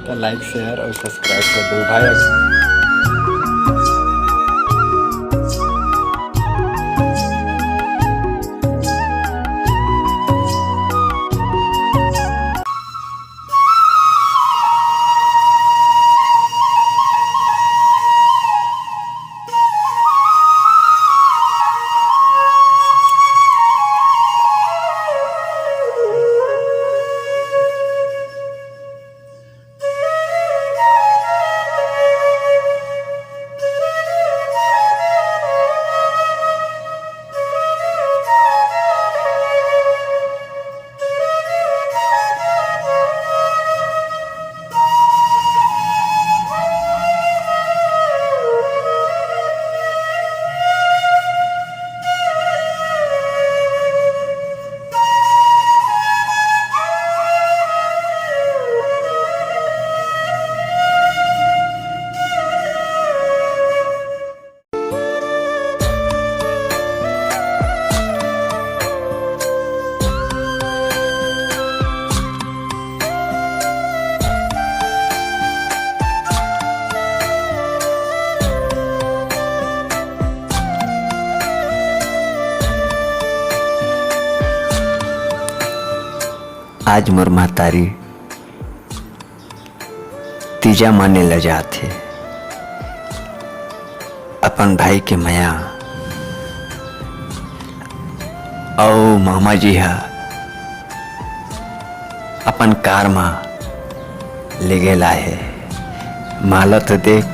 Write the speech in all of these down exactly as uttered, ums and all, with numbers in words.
तो लाइक, शेयर और सब्सक्राइब कर दो भाई। आज मोर महतारी तीजा माने ल जात हे। अपन भाई के मया अउ मामा जी ह अपन कार म लेगे ला हे। माला तो देख,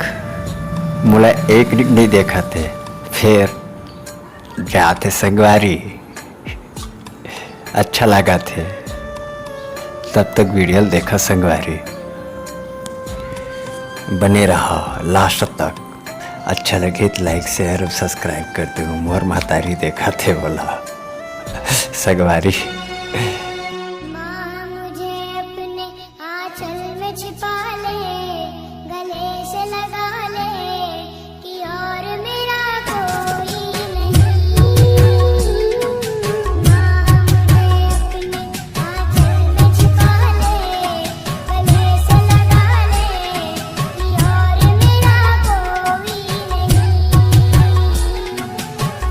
मोला एक नइ देखत हे, फेर जात हे संगवारी। अच्छा लागत हे, तब तक वीडियो ल देखा संगवारी, बने रहा लास्ट तक। अच्छा लगे तो लाइक, शेयर और सब्सक्राइब कर दो। मोर महतारी देखत हे बोला संगवारी। माँ मुझे अपने आंचल में छिपा ले, गले से लगा ले कि और मेरा कोई नहीं। माँ मुझे अपने आंचल में छिपा ले, गले से लगा ले कि और मेरा कोई नहीं।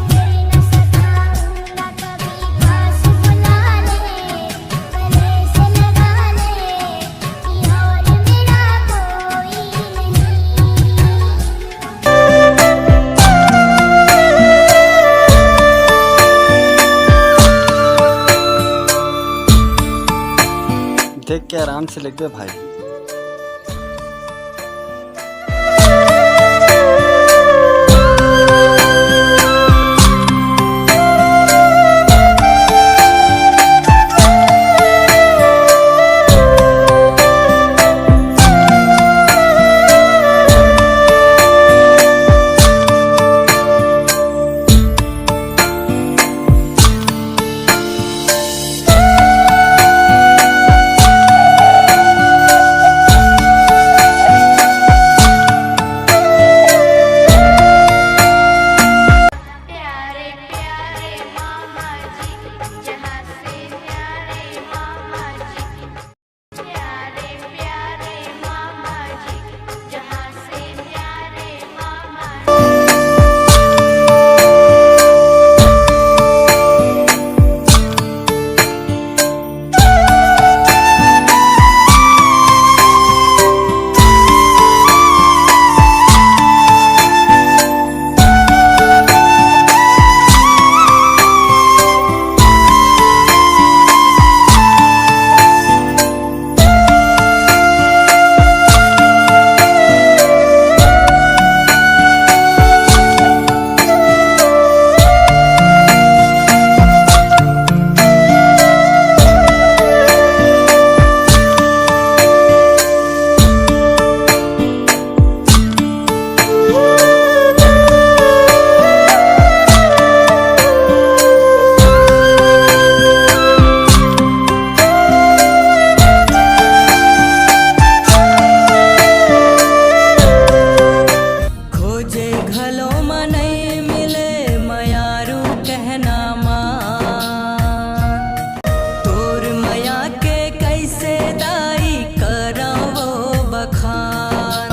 फिर न सताऊंगा कभी पास बुला ले, गले से लगा ले कि और मेरा कोई नहीं। देख के आराम से लिख दे भाई।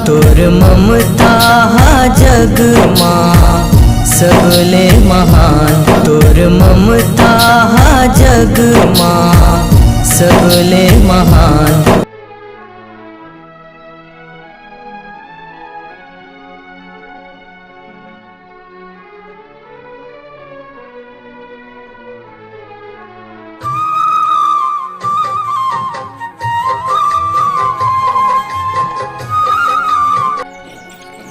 तोर ममता हा जग मा सबले महान, तोर ममता हा जग मा सबले महान।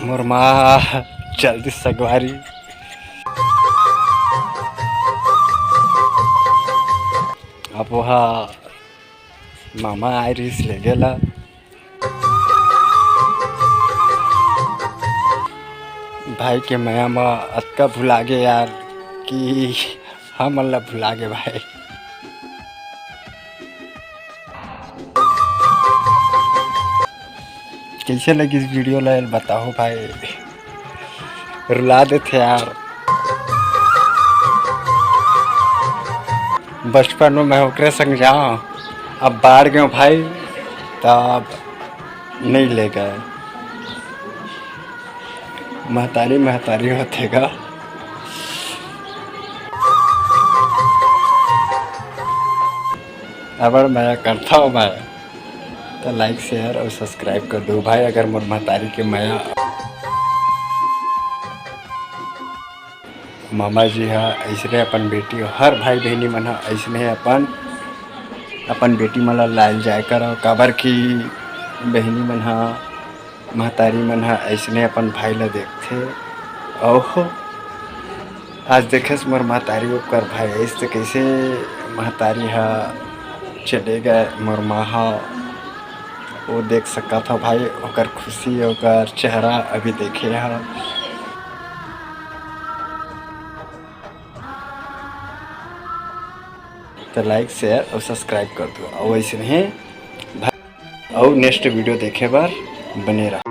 मोर माँ जल्दी सगवारी। अब वह मामा आए रहिस ले गेला। भाई के मया म अतका भुला गे यार कि हमन ला भुला गे भाई। कैसे लगिस वीडियो ला बताओ भाई। रुला देथे यार। बचपन में मैं ओकरे संग जाओ, अब बाढ़ गयो भाई, तब नहीं ले गए। महतारी महतारी होथे गा। अबड़ मया करथव मैं, तो लाइक शेयर और सब्सक्राइब कर दो भाई। अगर मोर महतारी के मया मामा जी हा ऐसने अपन बेटी, हर भाई बहिनी मन हा ऐसने अपन, अपन बेटी मन ला लाल जाय करव, काबर कि बहिनी मन हा, महतारी मन हा ऐसने अपन भाई ला देखथे। ओहो, आज देखेस मोर महतारी ओकर भाई ऐसे कैसे महतारी हा चले गए, मोर माँ हा वो देख सकत हा भाई, ओकर खुशी, ओकर चेहरा अभी देखे हा। तो लाइक शेयर और सब्सक्राइब कर दो और वैसे नहीं और नेक्स्ट वीडियो देखे बर बने रहो।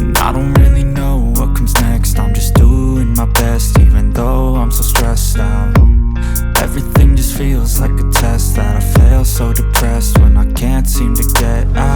And I don't really know what comes next. I'm just doing my best, even though I'm so stressed out. Everything just feels like a test that I fail, so depressed when I can't seem to get out.